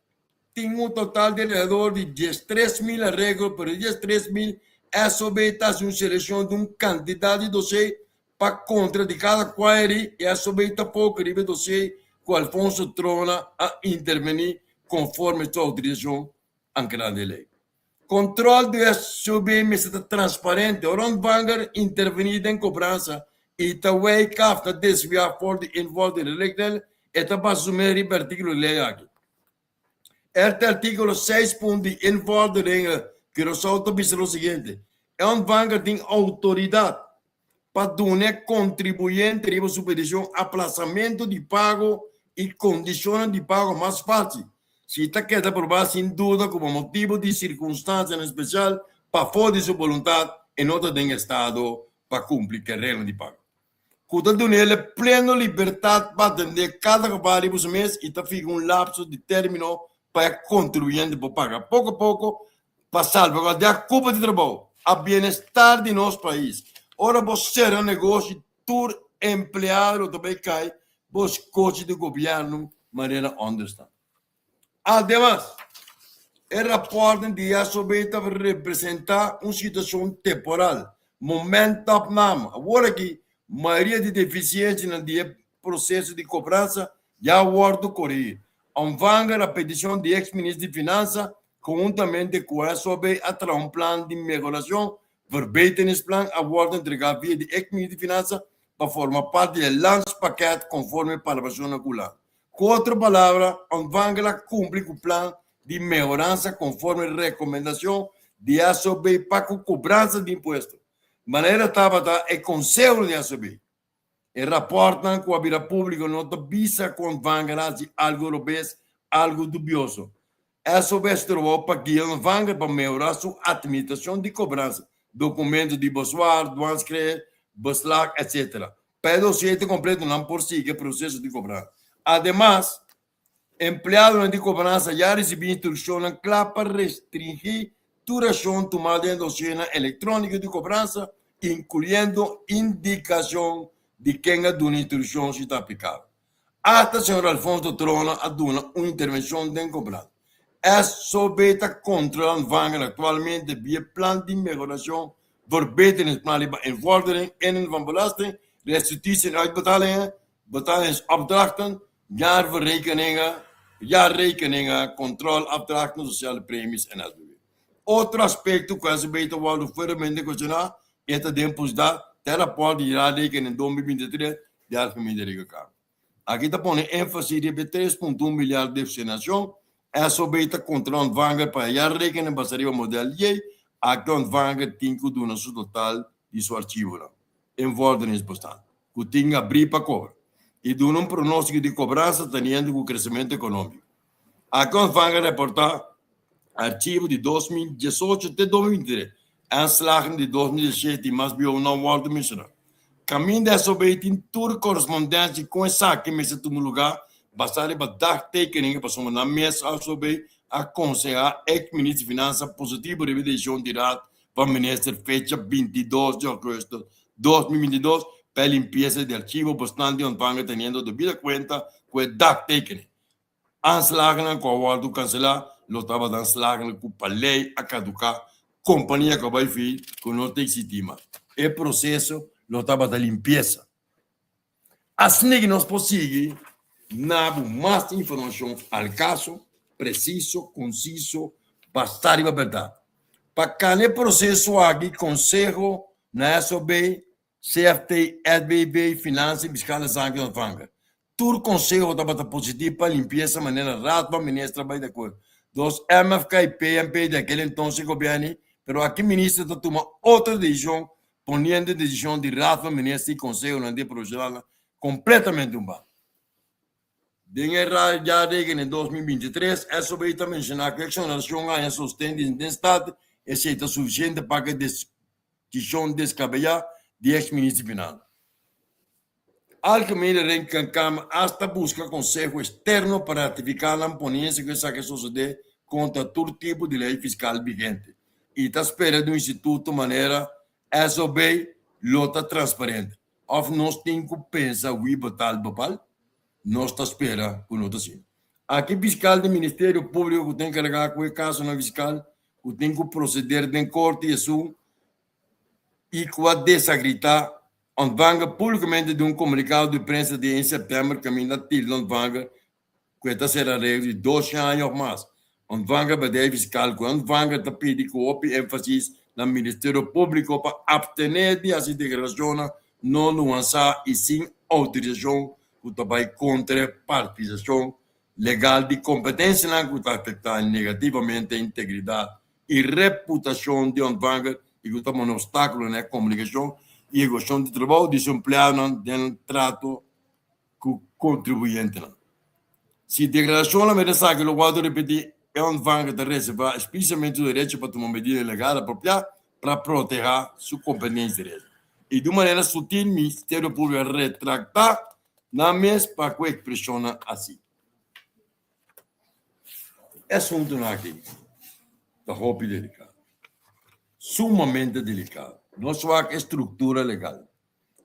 tin un total di alrededor di 13,000 areglo, pero di 13,000 SOB ta hasi un selekshon di un kantidat di dosé pa kontra di kada kuaeri i SOB ta foka riba e dosé ku Alfonso Trona a intervení konforme su outorisashon ankrá den lei. Kontrol di SOB mester ta transparente. Ora Ontvanger intervení den kobransa i ta wei kaf ta desviá for di involve di reglel, e ta basa su mes riba e artíkulo di lei aki. Erte artíkulo seis punt di involveringen Curaçao ta bisa lo siguiente, E ontvanger tin outoridat pa duna e kontribuyente riba su petishon aplasamentu di pago i kondishonnan di pago mas fásil, si ta keda probá sin duda ku pa motibu di sirkunstansianan spesial pafó di su boluntat e no ta den estado pa kumpli ku e reglanan di pago. Ku ta duna el e pleno libertat pa atendé kada geval riba su mes i ta fiha un lapso di término pa e kontribuyente por paga poko poko pa salvaguardiá kupo di trabou a bienestar di nos pais. Ora bo sera negoshi tur empleado lo ta bai kai bo skochi di gobièrnu manera ònderstan. Ademas, e rapòrtnan di SOB ta representá un situashon temporal, momentopname. Awor aki, mayoria di defisiensianan di e proseso di kobransa ya wòrdu korigí. Ontvanger a peticion di ex minister di Finansa conhuntamente cu SOB a traha un plan di mehoracion, verbeteringsplan, a wordo entrega via di ex minister di Finansa pa forma parti di e landspakket conforme palabracionnan cu Hulanda. Cu otro palabra, Ontvanger a cumpli cu plan di mehoransa conforme recomendacion di SOB pa cu cobransa di impuesto. Manera tabata e conseho di SOB. E rapòrtnan ku a bira públiko no ta bisa ku Ontvanger a hasi algu robes, algu dubioso. SOS trabou pa guia Ontvanger pa mehorá su atministrashon di kobransa, dokumento di bezwaar, dwangschrift, beslag, etc. Pa e dosier ta kompleto nan por sigui e proseso di kobransa. Ademas, Empleadonan di kobransa ya risibí instrukshonnan kla pa restringí tur akshon tumá den dosiernan elektróniko di kobransa, inkluyendo indikashon di ken a duna instrukshon si ta aplikabel. Asta señor Alfonso Trona a duna un intervenshon den kobransa. SOB ta kontrolá ontvanger aktualmente via plan di mehorashon verbeteringsplan riba invordering, innen van belasting, restitutie en uitbetalingen, betalingsopdrachten, Jaarverrekeningen, jaarrekeningen, controle-afdrachten, sociale premies en SBB. Otro aspecto cu SBB ta wordo fuertemente cuestiona e ta den pusda ta e rapport di jaarrekening 2023 di Algemene Rekenkamer. Aki ta pone enfasis riba e 3.1 miljard deficienacion. SOB ta controla ontvanger pa e jaarrekening basa riba model J. Aki ontvanger tin cu duna su total di su archivonan en vorderingsbestand. ku tin abrí pa kobra i duna un pronóstiko di kobransa teniendo ku kresementu ekonómiko. Aki ontvanger reportá archivo di 2018 te 2023, aanslagen di 2017 i mas bieu no wòrdu menshoná. Kaminda SOB tin tur korespondensia kon esaki mester tuma lugá basá riba dagtekeningen pasobra nan mes SOB a konsehá eks minister di Finansa positivo riba e desishon di Raad van Minister fecha 22 di augustus 2022 pa e limpiesa di archivo bosnan di ontvanger teniendo debida kuenta ku e dagtekening. Aanslagennan ku a wòrdu kanselá lo tabata aanslagennan ku pa lei a kaduká, kompania ku a bai fi ku no ta eksistí mas. E proseso lo tabata limpiesa. Asina ki nos por sigui na bo mas informashon al kaso, presiso, konsiso, basá riba bèrdat. Pa kana e proseso aki konseho na SOB, CFT, SBB, Finansa i Fiskal di Zaken Ontvanger. Tur konseho tabata positivo pa limpiesa manera Raad van Minister a bai di akuerdo. Dos MFK i PNP di aquel entonces gobièrnu, pero aki minister ta tuma otro desishon poniendo e desishon di Raad van Minister i konsehonan di e profeshonalnan kompletamente un banda. Den e Jaarrekening 2023, SOB ta menshoná ku eksonerashon a haña sosten di den Staten, esei ta sufisiente pa ku e desishon deskabeyá di eks minister di Finansa. Algemene Rekenkamer asta buska konseho eksterno pa ratifiká nan ponensia ku esaki a sosodé kontra tur tipo di lei fiskal vigente i ta spera di un instituto manera SOB lo ta transparente. Òf nos tin ku pensa wi betal bepal? Nos ta spera ku no ta asina. Aki fiskal di Ministerio Públiko ku ta enkargá ku e kasonan fiskal ku tin ku proseder den korte i esun i ku a desagritá Ontvanger públikamente den un komunikado di prensa di en sèptèmber kaminda tilda Ontvanger ku e ta sera regla di 12 aña òf mas. Ontvanger bedrijf fiskal ku Ontvanger ta pidi ku hopi énfasis na Ministerio Públiko pa aptené di hasi deklarashonnan no nuansá i sin outorisashon ku ta bai kontra e partisashon legal di kompetensianan ku ta afektá negativamente integridat i reputashon di Ontvanger i ku ta pone obstákulo na e komunikashon i egoshon di trabou di su empleadonan den trato ku kontribuyentenan. Si deklarashonnan mester esaki lo wòrdu ripití, e Ontvanger ta reservá eksplísitamente su derecho pa tuma medida legal apropiá pa protehá su kompetensia di derecho. I di un manera sutil Ministerio Públiko a retraktá nan mes pa ku ekspreshonnan así. E asuntunan aki ta hopi delikado, sumamente delikado. Nos wak e struktura legal,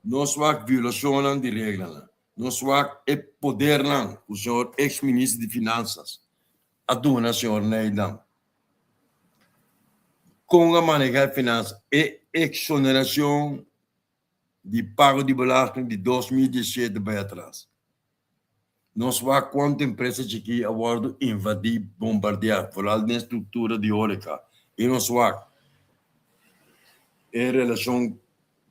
nos wak violashonnan di reglanan, nos wak e podernan ku señor eks minister di Finansas a duna señor Neydan. Kon a maneha e finansa, e eksonerashon di pago di belasting di 2017 bai atras. Nos wak kuantu empresa chikí a wòrdu invadí, bombardiá, foral den struktura di horeca. I nos wak e relashon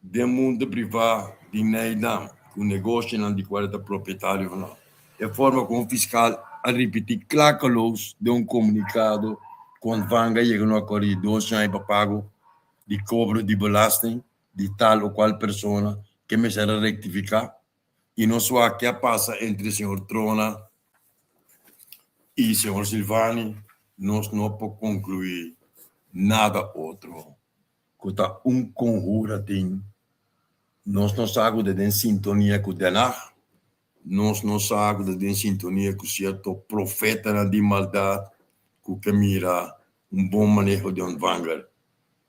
den mundu privá di Nijdam ku negoshinan di kual e ta propietario òf no. E forma ku un fiskal a ripití klakaloos den un komunikado ku Ontvanger a yega na un akuerdo di dos aña pa pago di kobro di belasting di tal o kual persona ke mester a rektifiká i nos wak ke a pasa entre señor Trona i señor Silvani, nos no por konkluí nada otro ku ta un konhura tin. Nos no sa ku ta den sintonia ku Den Haag, nos no sa ku ta den sintonia ku sierto profetanan di maldat ku ke mira un bon maneho di ontvanger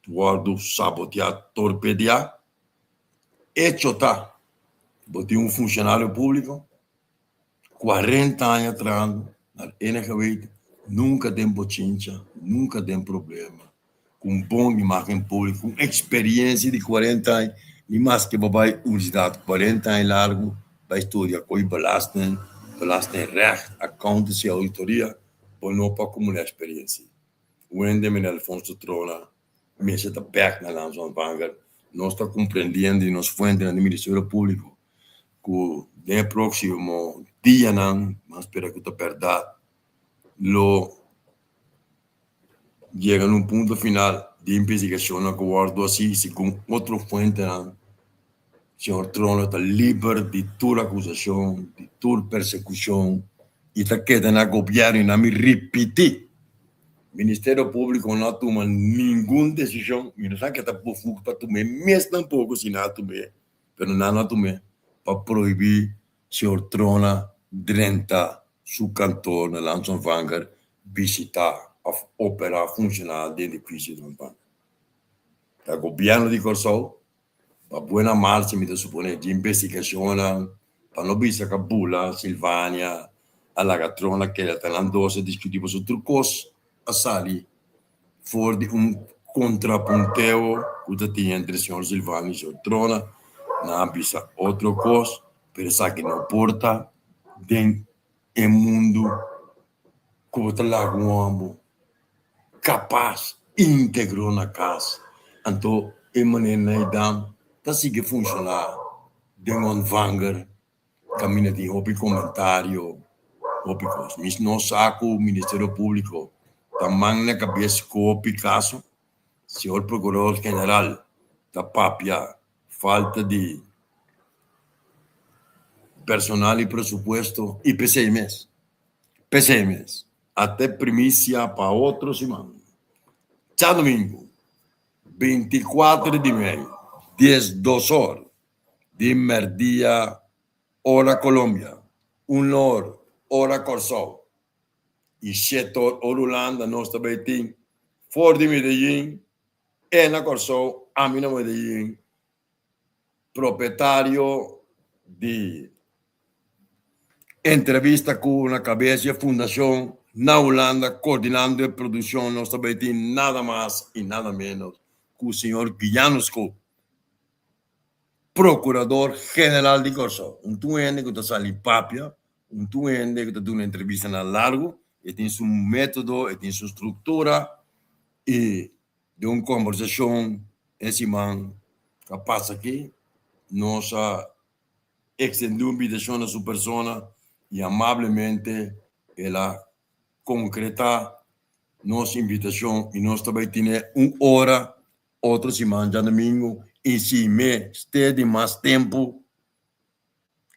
wòrdu saboteá, torpedeá. Echo ta, bo tin un funshonario públiko 40 aña trahando na NGW, nunka den bochincha, nunka den problema, ku un bon imágen públiko, ku un eksperensia di 40 aña, ni maske bo bai universidat 40 aña largu bai studia koe belasting, belastingrecht, accountancy, auditoria, bo no por akumulá eksperensia. Wende Meneer Alfonso Trona mester ta bek na Landsonvanger. Nos ta komprendiendo di nos fuentenan di Ministerio Públiko ku den e próksimo dianan, mas spera ku ta bèrdat, lo yega na un punto final di investigashonnan ku wòrdu hasi segun otro fuentenan. Señor Trona ta liber di tur akusashon, di tur persekushon i ta keda na gobièrnu i nan mi ripití, Ministerio Públiko no a tuma ningun desishon, mi no sa ke ta befug pa tum'é mes tampoko si nan a tum'é, pero nan no a tum'é pa prohibí señor Trona drenta su kantor na Landsonvanger bishitá òf operá, funshoná den edifisio di Ontvanger. Ta gobièrnu di Kòrsou Pa buena marcha mi ta supone di investigashonnan pa no bisa ka bula Silvania a laga trona keda ta nan dos a diskuti pasobra tur kos a sali for di un kontrapunteo ku ta tin entre señor Silvania i señor Trona. Nan a bisa otro kos pero esaki no por ta den e mundu ku bo ta laga un hòmber kapas, íntegro na kas. Anto e manera Naidam ta sigui funshoná den ontvanger kaminda tin hopi komentario, hopi kos. Mi no sa ku Ministerio Públiko ta man na kabes ku hopi kaso. Señor Prokurador General ta papia falta di personal i presupuesto i p'esei mes, p'esei mes. Ata e primisia pa otro siman. Djadumingu, 24 di mei, 12 or di merdia ora Colombia, un or ora Kòrsou i shete or ora Hulanda nos ta bai tin for di Medellin e na Kòrsou, ami na Medellin, propietario di entrevista ku na kabes di e fundashon na Hulanda koordinando e produkshon nos ta bai tin nada mas i nada menos ku señor Guiano Schoop, prokurador general di Kòrsou. Un tur hende ku ta sali papia, un tur hende ku ta duna entrevistanan largu, e tin su método, e tin su struktura i Den un kombersashon e siman ku a pasa aki, nos a ekstendé un invitashon na su persona i amablemente el a konkretá nos invitashon i nos ta bai tene un ora otro siman djadumingu i si mester di mas tempu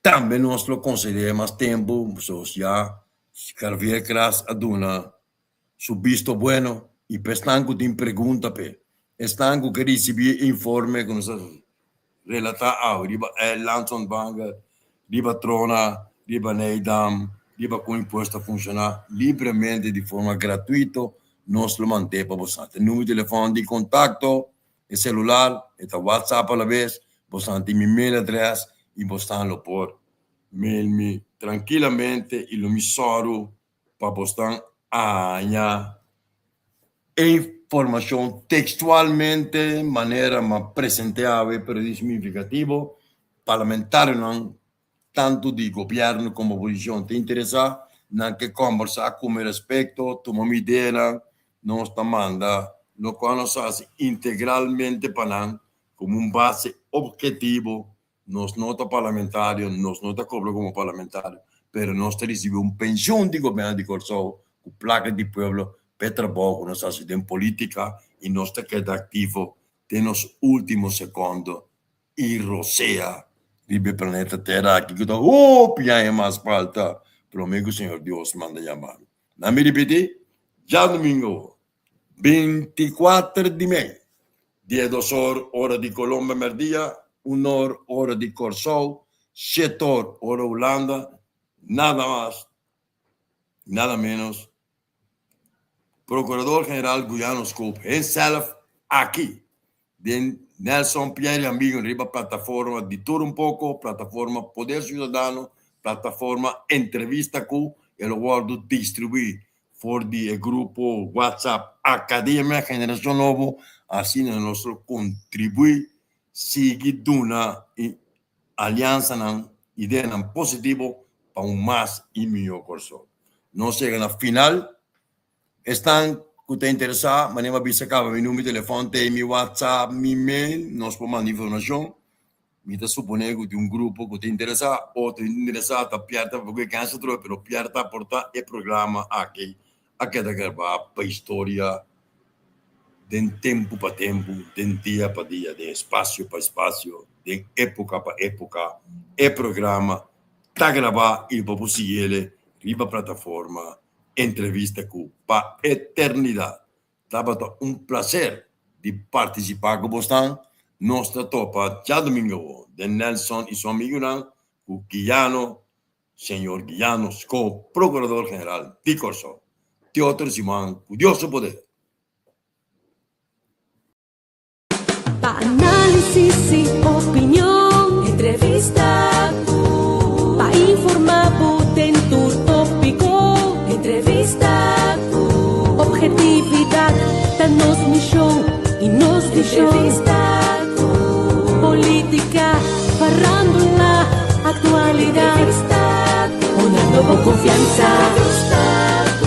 tambe nos lo konsed'é mas tempu, pasobra ya Javier Kras a duna su bisto bueno i pa esnan ku tin pregunta p'e, esnan ku ke risibí e informe ku nos a relatá awe riba e Landsontvanger, riba Trona, riba Nijdam, riba kon impuesto ta funshoná libremente di forma gratuito nos lo mand'é pa boso. E numero di telefòn di kontakto, e selular, e ta WhatsApp alabes, boso tin mi mail adrès i boso lo por mail mi trankilamente i lo mi sòru pa bosnan haña e informashon tekstualmente manera m'a present'é awe periodismo investigativo, parlamentarionan. tantu di gobièrnu komo oposishon ta interesá, nan ke kòmbersá ku mi respekto, tuma mi ideanan, nos ta manda lokual nos a hasi integralmente pa nan komo un base ophetivo. Nos no ta parlamentario, nos no ta kobra komo parlamentario, pero nos ta risibí un penshon di gobièrnu di Kòrsou ku plaka di pueblo pa e trabou ku nos hasi den polítika i nos ta keda aktivo te nos último sekondo i rosea riba e planeta Tera aki ku ta hopi aña mas falta promé ku Señor Dios manda yama mi. Na mi ripití, djadumingu 24 di mei, 12 or ora di Colombia merdia, un or ora di Kòrsou, shete or ora Hulanda, nada mas, nada menos, Procurador General Guyano Scoop himself aki den Nelson Pierre y Amigo riba plataforma di Tur Un Poco, plataforma Poder Ciudadano, plataforma Entrevista cu e lo wordo distribui for di e grupo WhatsApp Academia Generacion Nobo, asina nos lo contribui sigui duna e alianzanan, ideanan positivo pa un mas y miho Corsou. Nos yega na final. Esnan ku ta interesá, manera mi a bisa kaba, mi number di telefòn ta ei, mi whatsapp, mi mail, nos por manda informashon. Mi ta suponé ku tin un grupo ku ta interesá, otro no ta interesá, ta pièrta pa ku e kèns atrobe, pero pièrta por ta e programa aki a keda grabá pa historia den tempu pa tempu, den dia pa dia, den espasio pa espasio, den époka pa époka, e programa ta grabá i bo por siguiele riba plataforma Entrevista ku pa eternidat. Tabata un plaser di partisipá ku bosnan. Nos ta topa djadumingu awor den Nelson i su amigunan ku Guiano, Señor Guiano Sco, Prokurador General di Kòrsou. Te otro siman ku Dios su poder. Pa análisis y opinion, entrevista cu. Pa informa bo den tur tópico, entrevista cu. Objetividad ta nos mision y nos vision. Entrevista cu. Política, farándula, actualidad. Entrevista cu. Honrando bo confianza. Entrevista cu.